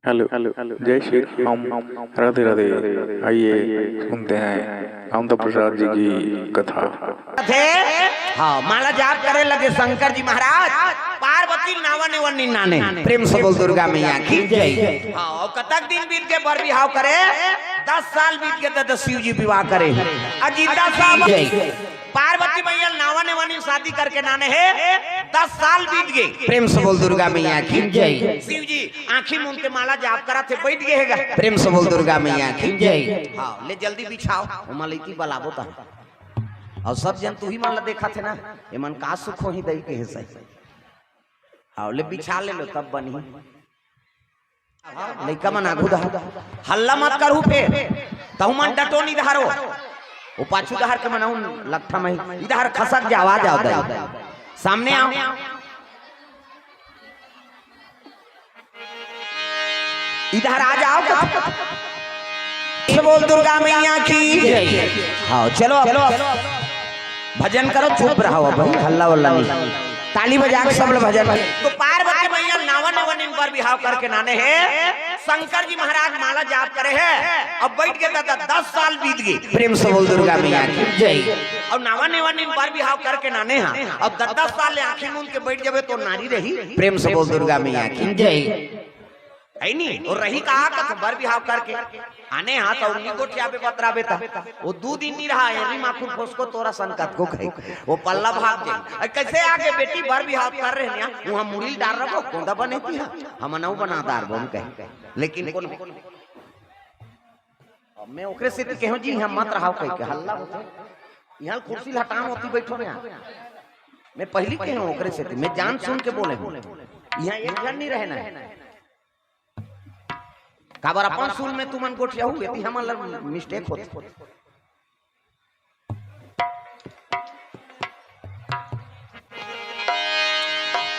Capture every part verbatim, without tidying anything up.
Hello, जय श्री राम, राधे राधे। आइए, सुनते हैं कामता प्रसाद जी की कथा। थे, हाँ, माला जाप करे लगे शंकर जी महाराज, पार्वती नावा नेवा नी नाने। प्रेम से बोल दुर्गा मैया की जय। हाँ, अउ कतक दिन बीत के बर बिहाव करे, दस साल बीत के त शिव जी विवाह करे। अजी दस साल जय। पार्वती मैया नावा नेवा नी शादी करके नाने हे, दस साल बीत गे। प्रेम से बोल दुर्गा मैया की जय। शिव जी आँखी मूंद के माला जाप करत हे, बैठ गे हे गा। प्रेम से बोल दुर्गा मैया की जय। हाँ, ले जल्दी बिछाव, ओमा लइकी बलाबो त। अउ सब जन तुही मन ला देखत हे ना, एमन का सुख होही दई के हे सही। हाँ, ले बिछा ले लो तब बनही। लइका मन आघू डहर हल्ला मत करहू फेर, तहू मन डटो नी डहरो। वो पाछू डहर के मन अउ लट्ठा मही, इधर खसक जावा जाव दई। सामने आओ। इधर आ जाओ। बोल दुर्गा मैया की। हाँ, चलो, चलो। भजन करो, चुप रहो भाई, हल्ला वल्ला नहीं। ताली बजा के सब लोग भजन। तो पार्वती मैया नावा नेवा नी बर बिहाव करके नाने हे, शंकर जी महाराज माला जाप करे हे, अब बैठ के दादा दस साल बीत गे। प्रेम से बोल दुर्गा मैया की जय। अउ नावा नेवा नी बर बिहाव करके नाने हा, अब दस दस साल ले आँखी मूंद के बैठ जाबे त नारी रही। प्रेम से बोल दुर्गा मैया की जय। है नी? अउ रही कहाँ का तो बर बिहाव करके आने हा त नी गोठियाबे बतराबे त। वो दू दिन नी रहा, एरी माखुर फोसको तोरा सन कतको कही। वो पल्ला भाग जाई। अरे कैसे आगे बेटी बर बिहाव कर रहे हैं, वहाँ मुड़ी डार रखो, कोंदा बने थी हाँ। हम नौ बना दार बोल कहे। लेकिन कौन? अब मैं ओकरे सेती कहेंव जी, यहाँ मत रहाव कह के हल्ला होथे। यहाँ कुर्सी हटान होती बैठो ना। मैं पहली कहेंव ओकरे सेती, मैं जान सुन के बोले हूँ। यहाँ एक जन नी रहना हे। काबर अपन सुन में तुमन गोठियाहू, एती हमन ला मिस्टेक होथे।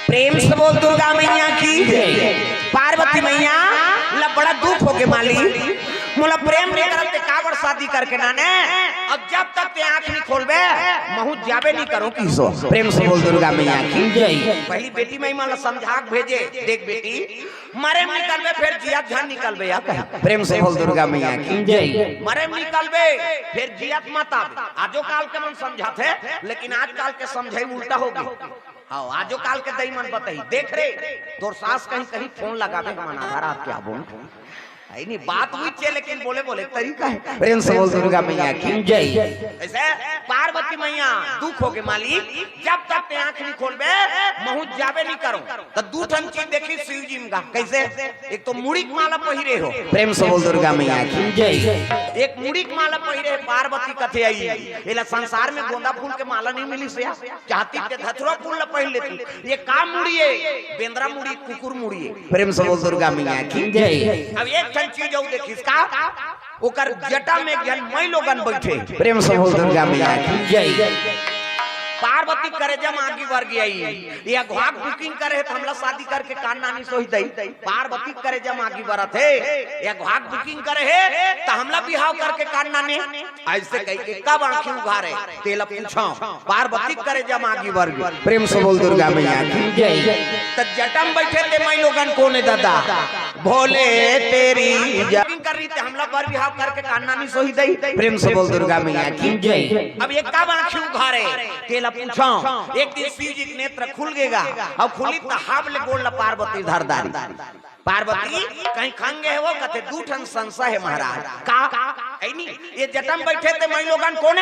प्रेम से बोल दुर्गा मैया की जय। पार्वती मैया ला बड़ा दुख होगे माली, मोला प्रेम नी करत ते काबर शादी करके नाने, अब जब तक ते आँख नी खोलबे महूँ जाबे नी करों किसो। प्रेम से बोल दुर्गा मैया की जय। पहली बेटी माई मन ला समझा के भेजे, देख बेटी, मरे में निकलबे, फेर जियत झन निकलबे, या कहे। प्रेम से बोल दुर्गा मैया की जय। मरे में निकलबे, फेर जियत मत आबे। आजो काल के मन समझाथे, लेकिन आज काल के समझई उल्टा होगे। हाँ, आजो काल के दई मन बताही, देख रे, तोर सास कहीं कहीं फोन लगाबे, हमन आधा रात के आबो। आई नी, बात हुई छे, लेकिन बोले बोले तरीका हे। प्रेम से बोल दुर्गा मैया की जय। ऐसे पार्वती मैया दुख होगे मालिक, जब तक ते आँख नी खोलबे, महूँ जाबे नी करों। त दू ठन चीज देखिस शिव जी म गा। कैसे? एक तो मुड़ी के माला पहिरे हो। प्रेम से बोल दुर्गा मैया की जय। एक मुड़ी के माला पहिरे हे, पार्वती कथे आई, एला संसार में गोंदा फूल के माला नी मिलिस या, चाहती ते धतुरा फूल ला पहिर लेती। ये का मुड़ी हे? बेंदरा मुड़ी, कुकुर मुड़ी हे। प्रेम से बोल दुर्गा मैया की जय। अब एक ठन चीज अउ देखिस का, ओकर जटा में एक झन माई लोगन बैठे। प्रेम से बोल दुर्गा मैया की जय। पार्वती करेजा म आगी बर गे आई, ये अघवा के booking करे हे त हमला शादी करके कान नानी सोही दई। पार्वती करेजा म आगी बरत हे, ये अघवा के booking करे हे त हमला बिहाव करके कान नानी। ऐसे कहिके कब आँखी उघारे, तेला पूछो। पार्वती करेजा म आगी बर गे। प्रेम से बोल दुर्गा मैया की जय। त जटा म बैठे ते माई लोगन कोन ए दादा? भोले तेरी जय। Booking कर रही ते हमला बर बिहाव करके कान नानी सोही दई। प्रेम से बोल दुर्गा मैया की जय। अब ये कब आँखी उघारे, तेला पूछो। एक दिन शिव जी के नेत्र खुल गेगा, अउ खुली त हाब ले गोड़ ला पार्वती धर डारी। पार्वती कहीं खंग गे हे वो, कथे दू ठन संशय हे महाराज। का? ऐ नी, ये जटा म बैठे ते माई लोगन कोन ए?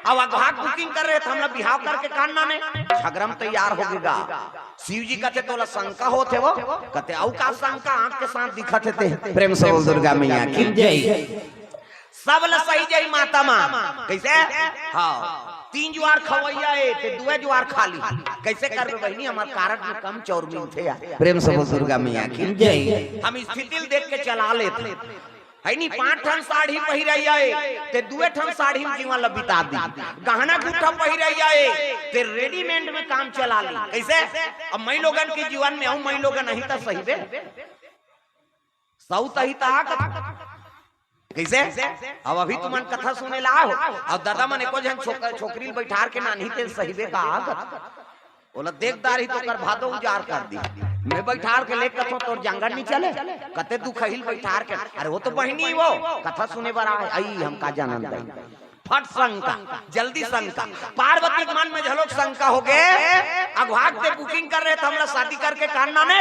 अउ अघवा के booking कर रहे त हमला बिहाव करके कान नाने। झगरा म तैयार होगे गा। शिव जी कथे तोला शंका होत हे वो? कथे अउ का शंका, आँख के साथ दिखत हे ते। प्रेम से बोल दुर्गा मैया की जय। सब ला सही जाही माता माँ। कैसे? हाँ। तीन जुआर खवैया ए, ते दुए जुआर खा ली। कैसे करबे बहिनी, हमर कारड में कम चाउर मिलथे यार। प्रेम से बोल दुर्गा मैया की जय। हम स्थिति ल देख के चला लेत। है नी, पाँच ठन साड़ी पहिरैया ए, ते दुए ठन साड़ी में जीवन ला बिता दी। गहना गुट्ठा पहिरैया ए, ते readymade में काम चला ली। कैसे? अब माई लोगन के जीवन में अउ माई लोगन अही त सही बे। सऊत अही त आ कथे। कैसे? अब अभी तुमन कथा सुने ला हो, अब दादा मन एको झन छोक-, छोकरी ल बैठार के नानही ते सही बे का आ कथे। ओला देख डारही त ओकर भादो उजार कर दी। मैं बैठार के ले कथों, तोर जांगर नहीं चले? कते दुखहिल बैठार के, अरे वो तो बहिनी वो कथा सुने बर आए, आई हम का जानन दई। फट शंका, जल्दी शंका। पार्वती के मन में झलोक शंका हो गे। अघवाग ते booking कर रहे थे, हमरा शादी करके कान नाने।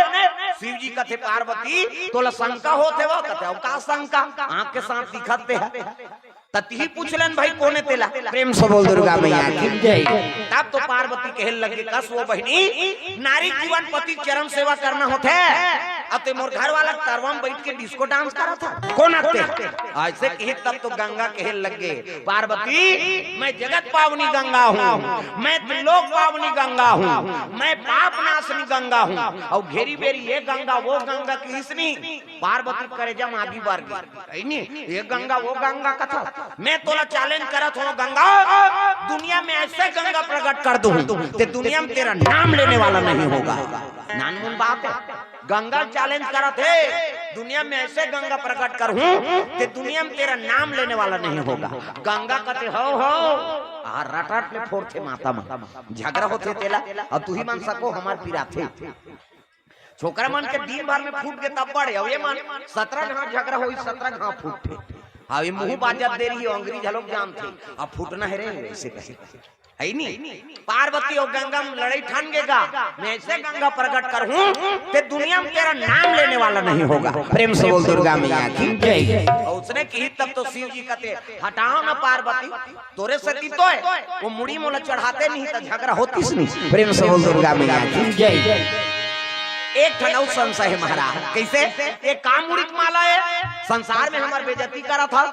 शिव जी कथे, पार्वती तोला शंका होत हे वो? कथे, "अउ का शंका? आंख के साथ दिखत ते है।" त तिही पूछ लेन भाई, कोने तेला? प्रेम से बोल दुर्गा मैया की जय। तब तो पार्वती कहे लगे, कस वो बहिनी, नारी जीवन पति चरण सेवा करना होथे, अब ते मोर घर वाला तरवा म बैठ के disco dance करत हे, कोन आते? ऐसे कही तब तो गंगा कहे लगे, पार्वती, मैं जगत पावनी गंगा हूँ, मैं त्रिलोक पावनी गंगा हूँ, मैं पाप नाशनी गंगा हूँ। अउ घेरी बेरी ये गंगा वो गंगा किहिस नी, पार्वती करेजा म आगी बर गे। है नी? ये गंगा वो गंगा कथा। मैं तोला challenge करत हूँ गंगा, दुनिया में ऐसे गंगा प्रकट कर दूँ, ते दुनिया में तेरा नाम लेने वाला नहीं होगा। नानमुन बात है। गंगा challenge करत हे, दुनिया में ऐसे गंगा प्रकट करहूं, ते दुनिया में तेरा नाम लेने वाला नहीं होगा। गंगा कथे, "हो, हो।" आ रटरट ले फोरथे माता मन। झगरा होथे तेला, अउ तुही मन सको हमर पिराथे। छोकरा मन के दिन भर में फूट गे तब बड़े, अउ ये मन सतरा घांव झगरा होई, सतरा घांव फूटथे। अउ ये मुंह बाजत देरी हो, अंग्रेज लोग जानथे, अब फूटना है रे, ऐसे कहे। है नी? पार्वती अउ गंगा म लड़ई ठान गे गा, मैं ऐसे गंगा प्रकट करहूं, ते दुनिया में तेरा नाम लेने वाला नहीं होगा। प्रेम से बोल दुर्गा मैया की जय। अउ उसने कही तब तो शिव जी कथे, हटाओ ना पार्वती, तोरे सेती तो है, वो मुड़ी मोला चढ़ाते नहीं त झगरा होतिस नहीं। प्रेम से बोल दुर्गा मैया की जय। एक ठन अउ संशय है महाराज, कैसे? ये का मुड़ी के माला है? संसार में हमर बेइज्जती करत हे।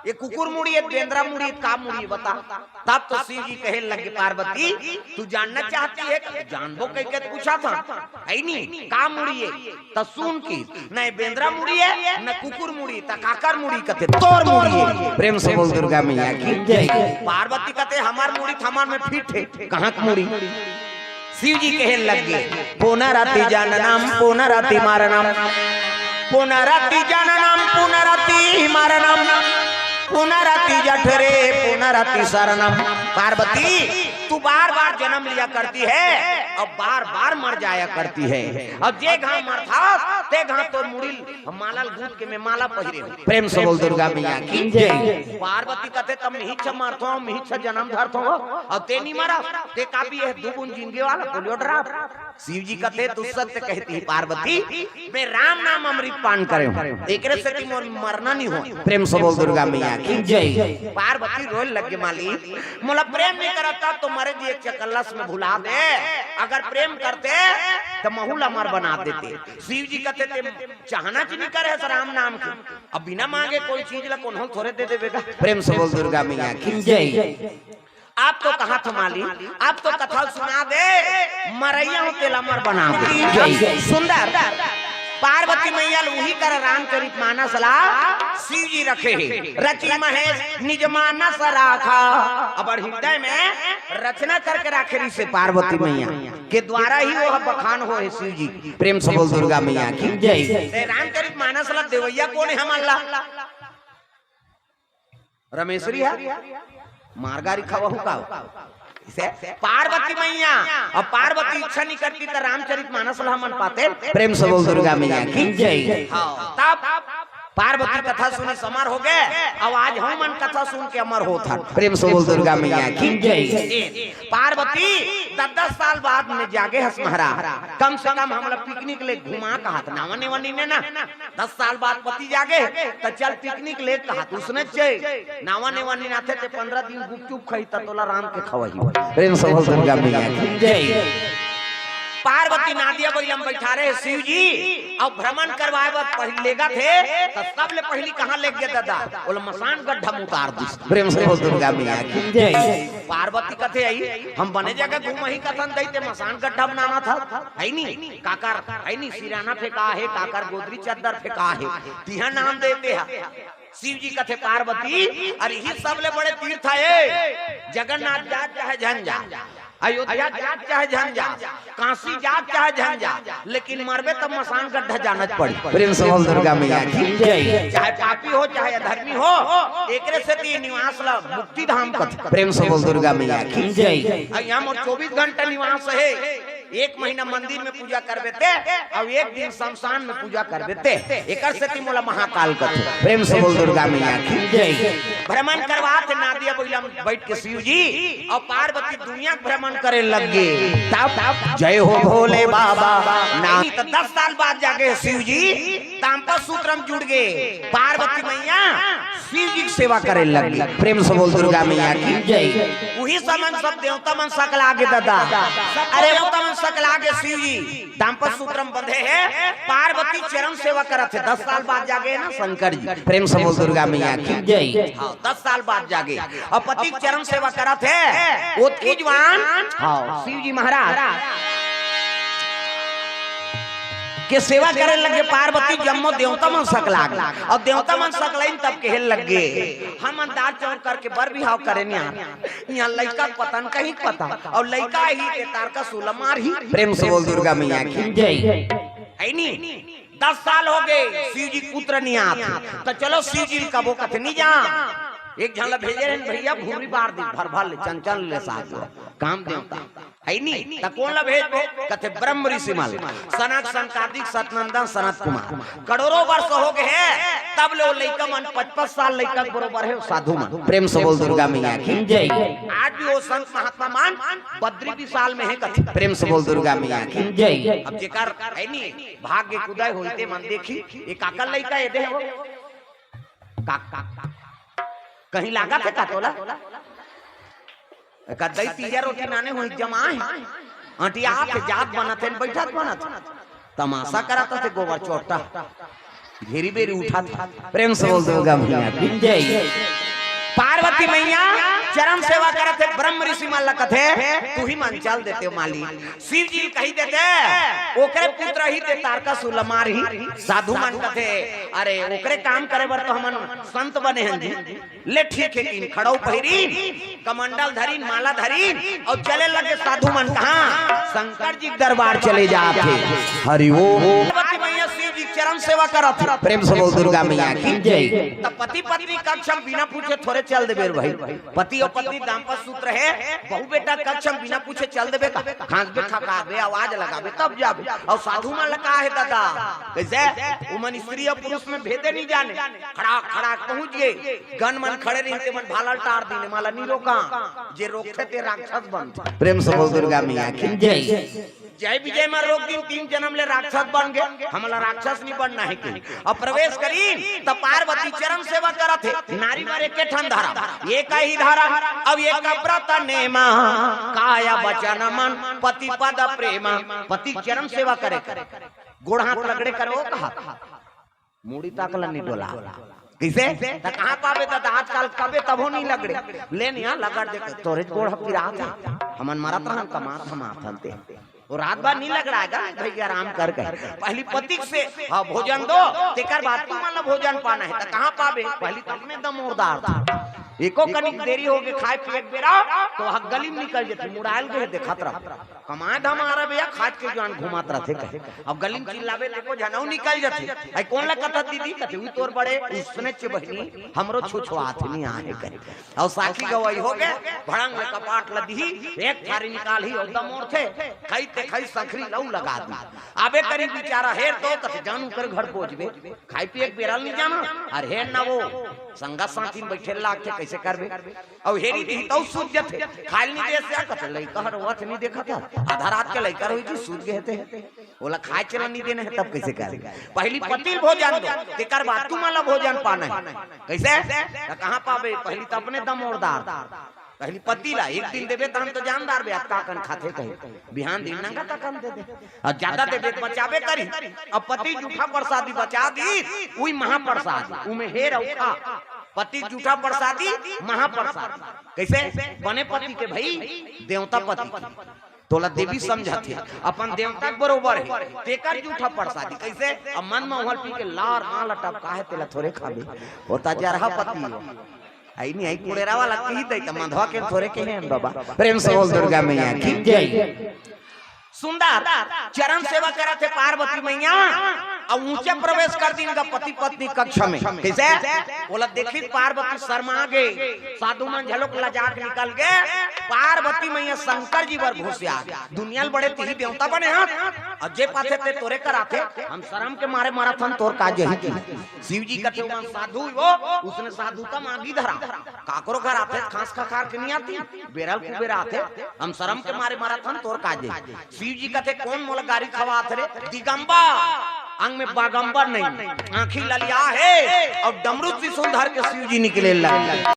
ये कुकुर मुड़ी है, बेंदरा मुड़ी है, का मुड़ी है बता? तब तो शिव जी कहे लगे, पार्वती, तू जानना चाहती है? जानबो कह के पूछा था, है नी? का मुड़ी है? त सुन की, न बेंदरा मुड़ी है, न कुकुर मुड़ी, त काकर मुड़ी? कथे, तोर मुड़ी है। प्रेम से बोल दुर्गा मैया की जय। पार्वती कथे, हमार मुड़ी थमन में फिट है, कहाँ की मुड़ी? शिव जी कहे लगे, पुनरपि जननम पुनरपि मरणम, पुनरपि जननम पुनरपि मरणम, पुनरपि जठरे पुनरपि शरणम। पार्वती, तू बार बार जन्म लिया करती है और बार बार मर जाया करती है, और जे घांव मरथस ते घांव तोर मुड़ी ल माला ल गूंथ के मैं माला पहिरे हूँ। प्रेम से बोल दुर्गा मैया की जय। पार्वती कथे, तब मिहिच मरथो, मिहिच जन्म धरथो, और ते नी मरस, ते का पिए दू बूंद जिंदगी वाला पोलियो ड्राप। शिव जी कथे, तू सत्य कहती है पार्वती, मैं राम नाम अमृत पान करे हूँ, एकरे सेती मोर मरना नहीं हो। प्रेम से बोल दुर्गा मैया की जय। पार्वती रोए लग गे, मालिक, मोला प्रेम नहीं करता तो मरे जी एक चकल्लस में भुला दे, अगर प्रेम करते तो महू ल अमर बना देते। शिव जी कथे, ते चाहना च नहीं करे हस राम नाम के, अब बिना मांगे कोई चीज ला कोनो ल थोरे दे देबे गा। प्रेम से बोल दुर्गा मैया की जय। आप तो कहा था मालिक, आप तो कथा सुना दे, मरैया हूँ तेला अमर बना दे। जय। सुंदर। पार्वती मैया ल उही कर रामचरित मानस ला शिव जी रखे हे। रचि महेश निज मानस राखा। अब हृदय में रचना करके राखे रहिसे पार्वती मैया के द्वारा ही वो बखान हो हे शिव जी। प्रेम से बोल दुर्गा मैया की जय। ते रामचरित मानस ला देवैया कोन हे हमन ला? रमेश्वरी हे? मार गारी खवाहू का? इसे पार्वती मैया, अब पार्वती इच्छा नहीं करती तो रामचरित मानस ला हमन पाते। प्रेम से बोल दुर्गा मैया की जय। हाँ, तब पार्वती कथा सुनी समर हो गे, अब आज हमन कथा सुन के अमर होत हन। प्रेम से बोल दुर्गा मैया की जय। पार्वती दस दस साल बाद में जागे हस महाराज, कम से कम हमला पिकनिक ले घुमा कहत, नावा नेवा नी ने ना, दस साल बाद पति जागे त चल पिकनिक ले कहत, उसने चे नावा नेवा नी नाथे ते पंद्रह दिन गुपचुप खाई त तोला राम के खवाही। प्रेम से बोल दुर्गा मैया की जय। पार्वती नादिया बइला म बैठारे हे शिव जी, अउ भ्रमण करवाए बर पहिली लेगथे, त सबले पहिली कहाँ लेग गे दादा? ओला मसान गड्ढा म उतार दिस। प्रेम से बोल दुर्गा मैया की जय। पार्वती कथे, आई हम बने जगह घूमही कथन दई, ते मसान गड्ढा बनाना था, है नी? काकर, है नी? सिराना फेंका हे, काकर गोदरी चद्दर फेंका हे, तिहा नाम देते हा। शिव जी कथे, पार्वती, अरे ही सबले बड़े तीर्थ हे, जगन्नाथ जात चाहे झन जात, अयोध्या जात चाहे झन जात, काशी जात चाहे झन जात, लेकिन मरबे तब मसान गड्ढा जाना च पड़ी। प्रेम से बोल दुर्गा मैया की जय। चाहे पापी हो, चाहे अधर्मी हो, एकरे सेती निवास ला मुक्ति धाम कथे। प्रेम से बोल दुर्गा मैया की जय। अउ यहाँ मोर चौबीस घंटा निवास हे, एक महीना मंदिर में पूजा करबे ते, अउ एक दिन शमशान में पूजा करबे ते। एकर सेती मोला महाकाल कथे। प्रेम से बोल दुर्गा मैया की जय। भ्रमण करवाथे नादिया बइला म बइठ के शिव जी, अउ पार्वती दुनिया के भ्रमण करे लग गे। तब जय हो भोले बाबा। ना त दस साल बाद जाके शिव जी तामपसूत्र म जुड़ गे। पार्वती मैया शिव जी के सेवा करे लग गे। प्रेम से बोल दुर्गा मैया की जय। उही समय सब देवता मन सकला गे दादा। अरे देवता मन सकला गे, शिव जी तामपसूत्र म बंधे हे, पार्वती चरण सेवा करत हे। दस साल बाद जागे ना शंकर जी। प्रेम से बोल दुर्गा मैया की जय। हाँ, दस साल बाद जागे। अउ पति के चरण सेवा करत हे, ओतकी जुवान, हाँ, शिव जी महाराज के सेवा करे लगे पार्वती, जम्मो देवता मन सकला गे। अउ देवता मन सकलाइन तब कहे लग गे, हमन दार चाउर करके बर बिहाव करे न आन। इहाँ लइका के पता न कहीं पता, अउ लइका ही ते तारकासुर ल मारही। प्रेम से बोल दुर्गा मैया की जय। है नी? दस साल हो गे, शिव जी के पुत्र नइ आत। त चलो शिव जी ल कबो कथे नइ जा। एक झन ल भेजे रहेन भइया, भूरी बार दिन भर भर ले चंचल ले साथ ले। काम देवता। है नी? त कोन ल भेजबो? कथे ब्रह्म ऋषि मन ल। सनक, सनकादिक, सनंदन, सनत कुमार। करोड़ों वर्ष हो गे हे, तब ले ओ लइका मन पचपन साल लइका के बरोबर हे, साधु मन। प्रेम से बोल दुर्गा मैया की जय। आज भी ओ संत महात्मा मन बद्री विशाल में हे कथे। प्रेम से बोल दुर्गा मैया की जय। अब जेकर है नी, भाग्य के उदय होइते मन देखी, ये काकर लइका ये दे हो? का, का, का, कहीं लागत हे का तोला? एकर दई तीजा रोटी नाने होई जमाए हे। अंटियात हे, जात बनत हे, बइठत बनत हे। तमाशा करत हे गोबर चोट्टा। घेरी बेरी उठत हे। प्रेम से बोल दुर्गा मैया की जय। पार्वती मैया चरण सेवा करत हे, ब्रह्म ऋषि मन ल कथे, तुही मन चल देते हो मालिक। शिव जी कहि देते, ओकरे पुत्र ही ते तारकासुर ल मारही। साधु मन कथे, अरे ओकरे काम करे बर तो हमन संत बने हन जी। ले ठीक हे, किन खड़ऊ पहिरिन, कमंडल धरिन, माला धरिन, अउ चले लगे साधु मन कहाँ? शंकर जी के दरबार चले जात हे। हरि ओम। पार्वती मैया शिव जी के चरण सेवा करत हे। प्रेम से बोल दुर्गा मैया की जय। त पति पत्नी कक्ष म बिना पूछे थोरे चल देबे रे भाई। पति अउ पत्नी दाम्पत्य सूत्र हे, बहू बेटा कक्ष म बिना पूछे चल देबे का? खांसबे, खकाबे, आवाज लगाबे, तब जाबे। अउ साधु मन ल का हे दादा? कइसे? उमन स्त्री अउ पुरुष में भेदे नइ जाने। खड़ाक खड़ाक पहुंच गे। गन मन खड़े रहिन, ते मन भाला ल टार दिन, एमा ला नइ रोका। जे रोकथे ते राक्षस बनथे। प्रेम से बोल दुर्गा मैया की जय। जय विजय म रोक दिन, तीन जनम ले राक्षस बन गे, हमला राक्षस नइ बनना हे कहि। अब प्रवेश करिन त पार्वती चरण सेवा करत हे। नारी बर एके ठन धरम, एक ही धरम, अब एक व्रत नेमा, काया वचन मन पति पद प्रेमा। पति चरण सेवा करे, गोड़ हाथ लगड़े करो कहा। मुड़ी तक ल नइ डोला। कइसे? त कहाँ पाबे दादा, आजकल कबे तभो नइ लगड़े। ले न इहाँ लगड़ दे, तोरे गोड़ ह पिरात हे। हमन मरत रहन, कमात हम आथन ते। ओ रात भर नइ लगड़ाय गा भइया, आराम कर कहे। पहिली पति के से, हाँ, भोजन दो, तेकर बाद तुमन ल भोजन पाना हे। त कहाँ पाबे? पहिली त अपने दमोरदार। एको कनिक देरी हो गे खाए पिए के बेरा, त ओ ह गली म निकल जथे, मुड़ायल गे हे देखत रह। कमाए धमाए रह भइया, खाट के जुवान घुमात रथे कहे। अब गली म चिल्लाबे त एको झन अउ निकल जथे। अई कोन ल कथस दीदी? कथे, "उई तोर बड़े उसने चे बहिनी, हमरो छुछुआत नइ आहे," कहे। अउ साखी गवई हो गे, भड़ंग ले कपाट ल दिही, एक थारी निकालही अउ दमोरथे, खई ते खई संखरी ल अउ लगा दी। आबे करी बिचारा हेर तो कथे, "जानू कर घर पहुंचबे।" खाई पिए के बेरा ल नइ जाना, अरे हे ना वो संगत साथी म बइठे लागथे, कइसे करबे? अउ हेरी दिही तउ सूझ जथे, खाय ल नइ देस या कथे, लइका ह रोवत हे नइ देखत ह, आधा रात के लइका रोही जी सूझ गे हे ते, ओला खाय चला नइ देने हे, तब कइसे करबे? पहिली पति ल भोजन दो, तेकर बाद तुमन ल भोजन पाना हे। कइसे? त कहाँ पाबे? पहिली त अपने दमोरदार। पहिली पति ला एक दिन देबे, तहन तो जानदार बे, अतका कन खाथे कही। बिहान दिन नंगा तकन दे दे। अउ जादा देबे त बचाबे करी। अब पति जूठा परसादी बचा दी, उही महापरसादी, उमे हेर अउ खा। पति जूठा परसादी, महापरसादी। कइसे? बने पति के भई, देवता पति के। तोला देवी समझत हे, अपन देवता के बरोबर हे, तेकर जूठा परसादी। कइसे? अब मन म उहल पी के लार माल टपका हे, तेला थोरे खाबे। ओ त जरहा पति हे। अई नइ, अई कुड़ेरा वाला कही दई त मंधवा के थोरे कहे हन बाबा। प्रेम से बोल दुर्गा मैया की जय। सुंदर चरण सेवा करत हे पार्वती मैया। अउ ऊंचे प्रवेश कर दिन का पति पत्नी कक्ष में। कइसे? ओला देखिस पार्वती शर्मा गे, साधु मन झलोक लजा के निकल गे। पार्वती मैया शंकर जी बर घुसियार, दुनिया ल बड़े तिही देवता बने हस, अउ जे पाथे ते तोरे कर आथे, हम शरम के मारे मरत हन, तोर का जही की। शिव जी कथे, "ओमन साधु हो, उसने साधुता मांगी धरा, काकरो घर आथे, खांस खखार के नहीं आती, बेरल कुबेर आथे, हम शरम के मारे मरत हन, तोर का जही।" शिव जी कथे, "कोन मोला गारी खवात रे? दिगंबर, अंग में बागंबर नहीं, आंखी ललिया हे।" अउ डमरू त्रिशूल धर के शिव जी निकले लगे।